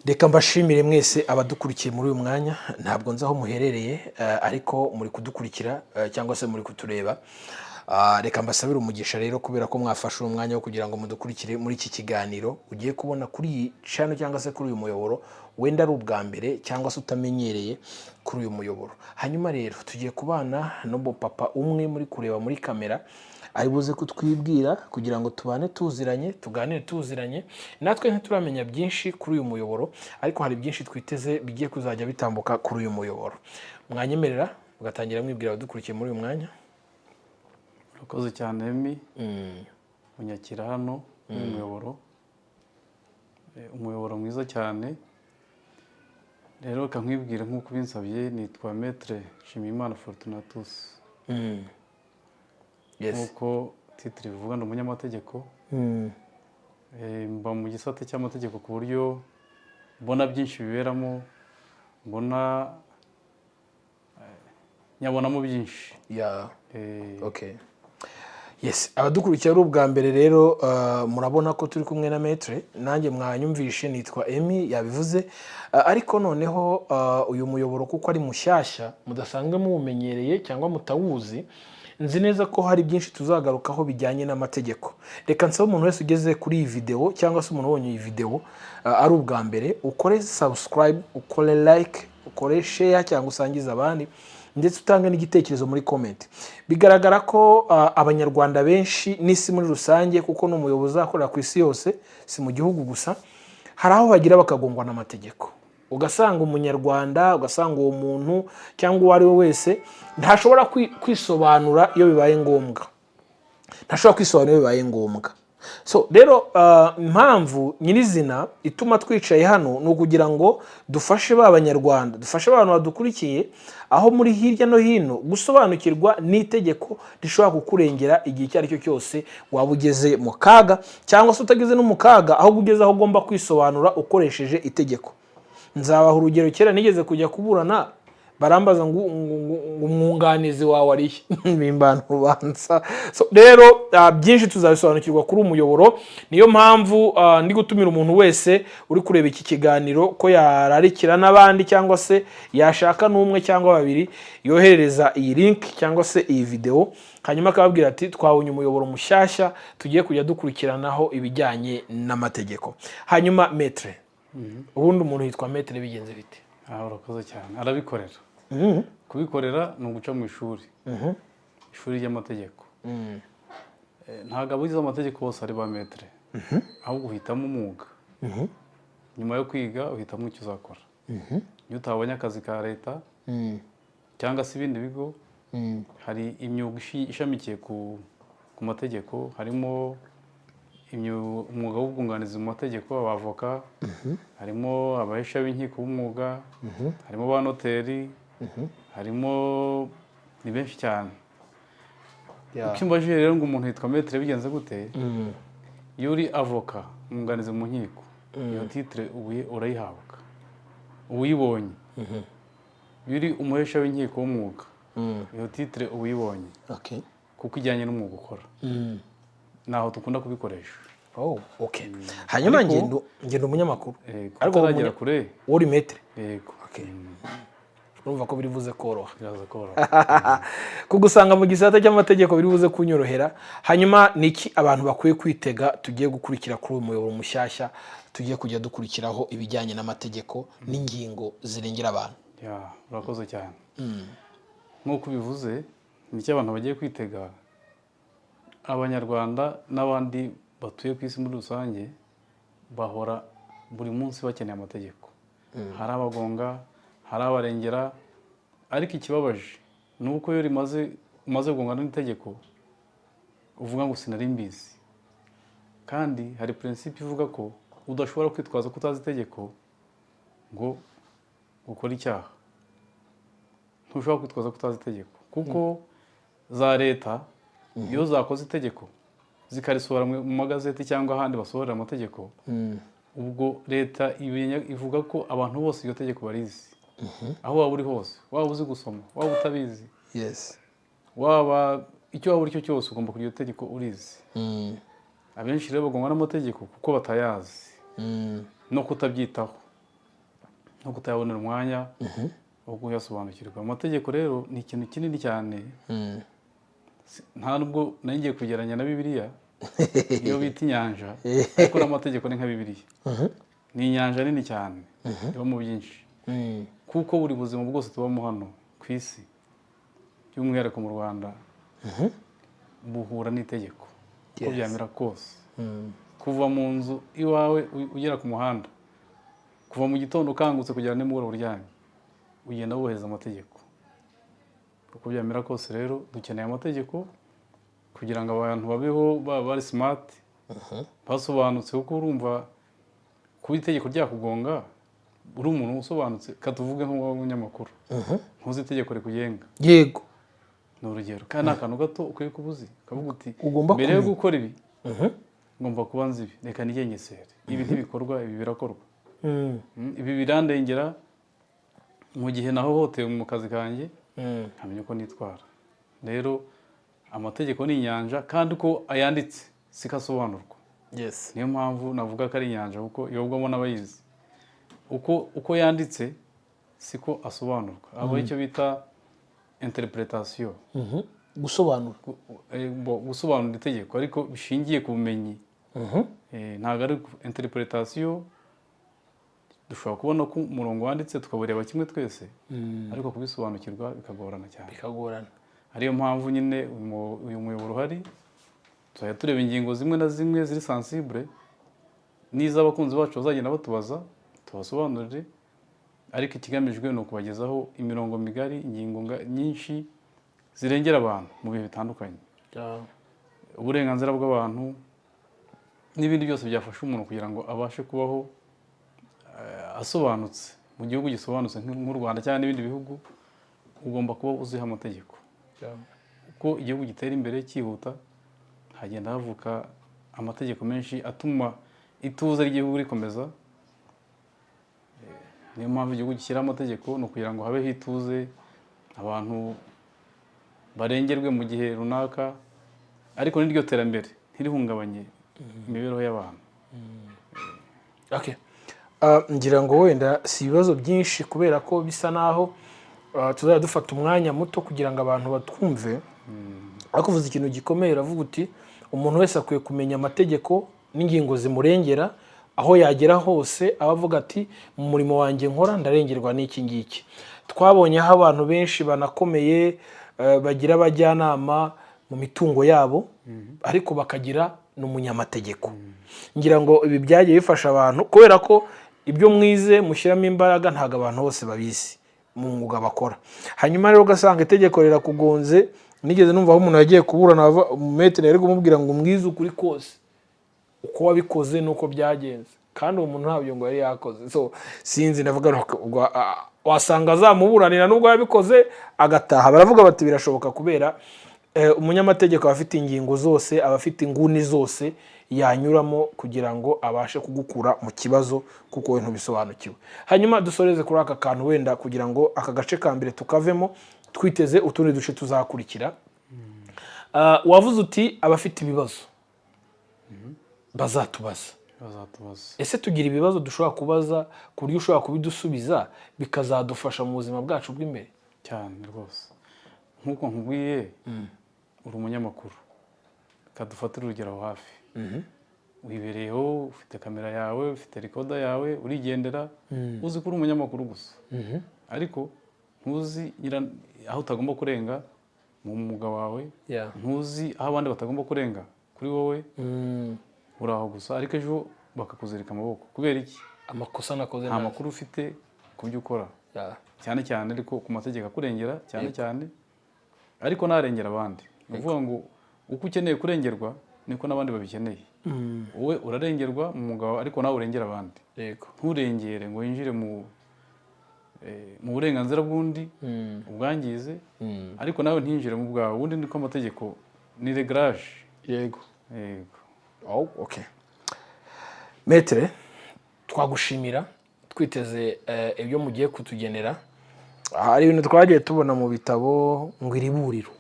Reka mbashimire mwese abadukurikiye muri uyu mwanya. Ntabwo nzi aho muherereye, ariko muri kudukurikira cyangwa se muri kutureba. Reka mbasabire umugisha rero kubera ko mwafashe uwo mwanya wo kugira ngo mudukurikire muri iki kiganiro ugiye kubona kuri iyi channel cyangwa se kuri uyu muyoboro, wenda ari ubwa mbere cyangwa se utamenyereye kuri uyu muyoboro. Hanyuma rero tugiye kubana n'umupapa umwe muri kureba muri kamera, ari buze kutwibwira kugira ngo tubane tuziranye, tuganire tuziranye. Natwe ntituramenya byinshi kuri uyu muyoboro, ariko hari byinshi twiteze bigiye kuzajya bitambuka kuri uyu muyoboro. Mwanyemerera mugatangira mwibwira abadukurikiye muri uyu mwanya? Urakoze cyane, Emi, unyakira hano muri uyu muyoboro. Umuyoboro mwiza cyane. Rero reka nkwibwire nk'uko ubinsabye, nitwa Maître Nshimiyimana Fortunatus. Nk'uko titre ivuga, ndi umunyamategeko. Mba mu gisata cy'amategeko ku buryo mbona byinshi biberamo, mbona nyabonamo byinshi. Okay. Yes, abadukurikiye ari ubwa mbere rero, murabona ko turi kumwe na Maître. Nanjye mwanyumvishe, nitwa Emi, yabivuze. Ariko noneho uyu muyoboro kuko ari mushyashya, mudasanzwe muwumenyereye cyangwa mutawuzi, nzi neza ko hari byinshi tuzagarukaho bijyanye n'amategeko. Reka nsabe umuntu wese ugeze kuri iyi videwo cyangwa se umuntu ubonye iyi videwo ari ubwa mbere, ukore subscribe, ukore like, ukore share cyangwa usangize abandi, ndetse utange n'igitekerezo muri comment. Bigaragara ko Abanyarwanda benshi n'isi muri rusange, kuko ni umuyobozi uzakorera ku isi yose, si mu gihugu gusa, hari aho bagira bakagongwa n'amategeko. Ugasanga Umunyarwanda, ugasanga uwo muntu cyangwa uwo ari we wese ntashobora kwisobanura iyo bibaye ngombwa, ntashobora kwisobanura iyo bibaye ngombwa. So rero impamvu nyirizina ituma twicaye hano ni ukugira ngo dufashe ba Banyarwanda, dufashe abantu badukurikiye aho muri hirya no hino gusobanukirwa n'itegeko rishobora kukurengera igihe icyo ari cyo cyose waba ugeze mu kaga, cyangwa se utageze no mu kaga, ahubwo ugeze aho ugomba kwisobanura ukoresheje itegeko. Nzabaha urugero: kera nigeze kujya kuburana, barambaza ngo umwunganizi wawe arihe? Bimbana urubanza. So, rero byinshi tuzabisobanukirwa kuri umuyoboro. Niyo mpamvu ndi gutumira umuntu wese uri kureba iki kiganiro ko yararikira n'abandi, cyangwa se yashaka n'umwe cyangwa babiri yoherereza iyi link cyangwa se iyi video, hanyuma akababwira ati: "Twabonye umuyoboro mushyashya tugiye kujya dukurikiranaho ibijyanye n'amategeko." Hanyuma Maître, ubundi umuntu yitwa Maître bigenze bite? Aha, urakoze cyane. Arabikorera. Kubikorera ni uguca mu ishuri, ishuri ry'amategeko. Ntabwo abize amategeko bose ari ba maître, ahubwo uhitamo umwuga. Nyuma yo kwiga uhitamo icyo uzakora. Iyo utabonye akazi ka leta cyangwa se ibindi bigo, hari imyuga ishamikiye ku mategeko, harimo umwuga w'ubwunganizi mu mategeko, abavoka, harimo abahesha b'inkiko b'umwuga, harimo ba noteri, harimo, ni benshi cyane. Uko imbajije rero ngo umuntu yitwa maître bigenze gute, iyo uri avoka, umwunganizi mu nkiko, iyo titre urayihabwa uba uyibonye. Iyo uri umuhesha w'inkiko w'umwuga, iyo titre uba uyibonye kuko ijyanye n'umwuga ukora. Naho dukunda kubikoresha. Oh, okay. Hanyuma ngendo umunyamakuru. Ariko utaragera kure. Uri maître? Yego. Okay. Urumva ko biri buze koroha. Biraza koroha. Kugusanga mu gisata cy'amategeko biri buze kunyorohera. Hanyuma ni iki abantu bakwiye kwitega tugiye gukurikira kuri uyu muyoboro mushyashya tugiye kujya dukurikiraho ibijyanye n'amategeko n'ingingo zirengera abantu? Ya, urakoze cyane. Nk'uko ubivuze, ni icyo abantu bagiye kwitega. Abanyarwanda n'abandi batuye ku isi muri rusange bahora buri munsi bakeneye amategeko. Hari abagonga, hari abarengera, ariko ikibabaje ni uko iyo umaze kugongana n'itegeko uvuga ngo "Sinari mbizi". Kandi hari principe ivuga ko udashobora kwitwaza ko utazi itegeko ngo ukore icyaha. Ntushobora kwitwaza ko utazi itegeko, kuko za leta iyo zakoze itegeko zikarisohora mu magazeti cyangwa ahandi basohorera amategeko, ubwo leta ivuga ko abantu bose iryo tegeko barizi, aho waba uri hose, waba uzi gusoma, waba utabizi, waba icyo waba uri cyo cyose, ugomba kugira iryo tegeko urizi. Abenshi rero bagongwa n'amategeko kuko batayazi no kutabyitaho. No kutayabonera umwanya wo kuyasobanukirwa. Amategeko rero ni ikintu kinini cyane. Nta nubwo nari ngiye kugereranya na Bibiliya, iyo bita inyanja, ariko n'amategeko ni nka Bibiliya, ni inyanja nini cyane ibamo byinshi, kuko buri buzima bwose tubamo hano ku isi, by'umwihariko mu Rwanda, buhura n'itegeko uko byamera kose. Kuva mu nzu iwawe ugera ku muhanda, kuva mu gitondo ukangutse kugera nimugoroba uryamye, ugenda wubahiriza amategeko uko byamera kose. Rero dukeneye amategeko kugira ngo abantu babeho baba bari smart, basobanutse, kuko urumva kuba itegeko ryakugonga uri umuntu usobanutse, katuvuge nk'umunyamakuru, ntuzi itegeko rikugenga. Ni urugero, kandi ni akantu gato ukwiye kuba uzi, ukavuga uti Ugomba mbere yo kumenya. gukora ibi ngomba kuba nzi ibi, reka nigengesere, ibi ntibikorwa, ibi birakorwa. Ibi birandengera mu gihe nahohotewe mu kazi kanjye, nkamenya uko nitwara. Rero amategeko ni inyanja, kandi uko ayanditse siko asobanurwa. Niyo mpamvu navuga ko ari inyanja, kuko yobwamo n'abayizi. Uko yanditse siko asobanurwa, habaho icyo bita interpretation. Gusobanura. Gusobanura itegeko ariko bishingiye ku bumenyi. Ntabwo ari interpretation. Dushobora kubona ko umurongo wanditse tukawureba kimwe twese, ariko kubisobanukirwa bikagorana cyane. Bikagorana. Ariyo mpamvu nyine uyu muyoboro uhari, tuzajya tureba ingingo zimwe na zimwe ziri sensible n'iz'abakunzi bacu bazagenda batubaza, tubasobanurire, ariko ikigamijwe ni ukubagezaho imirongo migari, ingingo nyinshi zirengera abantu mu bihe bitandukanye, uburenganzira bw'abantu n'ibindi byose byafasha umuntu kugira ngo abashe kubaho asobanutse mu gihugu gisobanutse nk'u Rwanda cyangwa n'ibindi bihugu. Ugomba kuba uziho amategeko. Uko igihugu gitera imbere cyihuta, hagenda havuka amategeko menshi atuma ituze ry'igihugu rikomeza. Niyo mpamvu igihugu gishyira amategeko, ni ukugira ngo habeho ituze, abantu barengerwe mu gihe runaka, ariko n'iryo terambere ntirihungabanye imibereho y'abantu. Okay. Ngira ngo wenda si ibibazo byinshi, kubera ko bisa naho tuzajya dufata umwanya muto kugira ngo abantu batwumve, ariko uvuze ikintu gikomeye, uravuga uti umuntu wese akwiye kumenya amategeko n'ingingo zimurengera aho yagera hose, aba avuga ati mu murimo wanjye nkora ndarengerwa n'iki ngiki. Twabonye aho abantu benshi banakomeye bagira abajyanama mu mitungo yabo, ariko bakagira n'umunyamategeko. Ngira ngo ibi byagiye bifasha abantu, kubera ko ibyo mwize mushyiramo imbaraga ntabwo abantu bose babizi mu mwuga bakora. Hanyuma rero ugasanga itegeko rirakugonze. Nigeze numva aho umuntu yagiye kuburana, maître yari kumubwira ngo umwize ukuri kose, uko wabikoze n'uko byagenze, kandi uwo muntu ntabyo ngo yari yakoze. So sinzi, ndavuga ngo ubwo, wasanga azamuburanira nubwo yabikoze agataha. Baravuga bati birashoboka, kubera umunyamategeko aba afite ingingo zose, aba afite inguni zose yanyuramo kugira ngo abashe kugukura mu kibazo, kuko we ntubisobanukiwe. Hanyuma dusoreze kuri aka kantu wenda, kugira ngo aka gace ka mbere tukavemo, twiteze utundi duce tuzakurikira. Wavuze uti abafite ibibazo bazatubaza. Bazatubaza. Ese tugira ibibazo dushobora kubaza ku buryo ushobora kubidusubiza bikazadufasha mu buzima bwacu bw'imbere? Cyane rwose. Nk'uko nkubwiye, uri umunyamakuru, reka dufatire urugero aho hafi wibereyeho, ufite kamera yawe, ufite recorder yawe, urigendera, uzi ko uri umunyamakuru gusa, ariko ntuzi aho utagomba kurenga mu mwuga wawe, ntuzi aho abandi batagomba kurenga kuri wowe. Uri aho gusa, ariko ejo bakakuzirika amaboko. Kubera iki? Amakosa nakoze Nta ntazi. makuru ufite ku byo ukora, cyane cyane ariko ku mategeko akurengera cyane cyane, ariko ntarengera abandi. Ni ukuvuga ngo uko ukeneye kurengerwa niko n'abandi babikeneye. Wowe urarengerwa mu mwuga wawe, ariko nawe urengera abandi. Nturengere ngo winjire mu burenganzira bw'undi ubwangize, ariko nawe ntinjire mu bwawe. Ubundi niko amategeko ni réglage. Yego. Oh, okay. Maître, twagushimira, twiteze ibyo mugiye kutugenera. Hari ibintu twagiye tubona mu bitabo ngo iriburiro,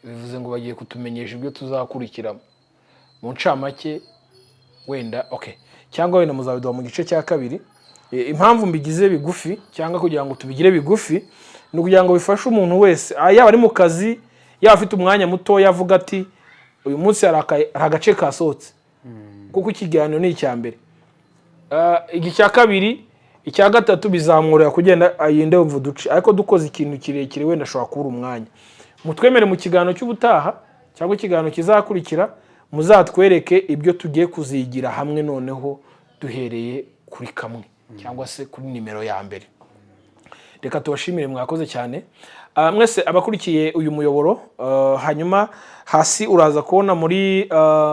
bivuze ngo bagiye kutumenyesha ibyo tuzakurikiramo mu ncamake wenda. Okay, cyangwa wenda muzabiduha mu gice cya kabiri. Impamvu mbigize bigufi cyangwa kugira ngo tubigire bigufi ni ukugira ngo bifashe umuntu wese, yaba ari mu kazi, yaba afite umwanya mutoya, avuga ati: "Uyu munsi hari agace kasohotse," kuko ikiganiro ni icya mbere. Iki cya kabiri, icya gatatu bizamworohera kugenda ayinde yumva uduce, ariko dukoze ikintu kirekire wenda ashobora kubura umwanya. Mutwemere mu kiganiro cy'ubutaha cyangwa ikiganiro kizakurikira, muzatwereke ibyo tugiye kuzigira hamwe, noneho duhereye kuri kamwe cyangwa se kuri nimero ya mbere. Reka tubashimire, mwakoze cyane. Mwese abakurikiye uyu muyoboro. Hanyuma hasi uraza kubona muri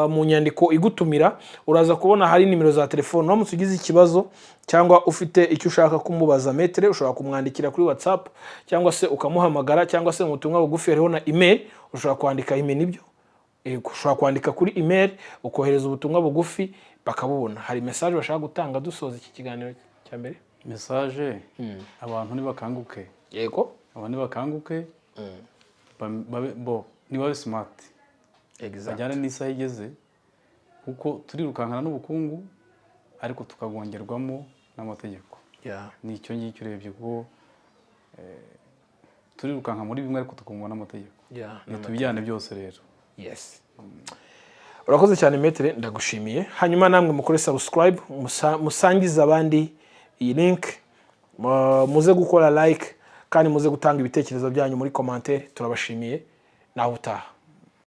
mu nyandiko igutumira, uraza kubona hari nimero za telefone. Uramutse ugize ikibazo cyangwa ufite icyo ushaka kumubaza maître, ushobora kumwandikira kuri WhatsApp cyangwa se ukamuhamagara cyangwa se mu butumwa bugufi. Hariho na email, ushobora kwandika email, nibyo. Yego, ushobora kwandika kuri email, ukohereza ubutumwa bugufi bakabubona. Hari message bashaka gutanga dusoza iki kiganiro cya mbere? Message, abantu nibakanguke. Abantu nibakanguke, babe bo nibabe smart, bajyane n'isaha igeze, kuko turirukankana n'ubukungu ariko tukagongerwamo n'amategeko. Ni icyo ngicyo urebye, kuko turirukanka muri bimwe ariko tukungwa n'amategeko. Ntitubijyane byose rero. Yes, urakoze cyane maître, ndagushimiye. Hanyuma namwe mukore subscribe, musangize abandi iyi link, muze gukora like kandi muze gutanga ibitekerezo byanyu muri commentaire. Turabashimiye, nawe utaha.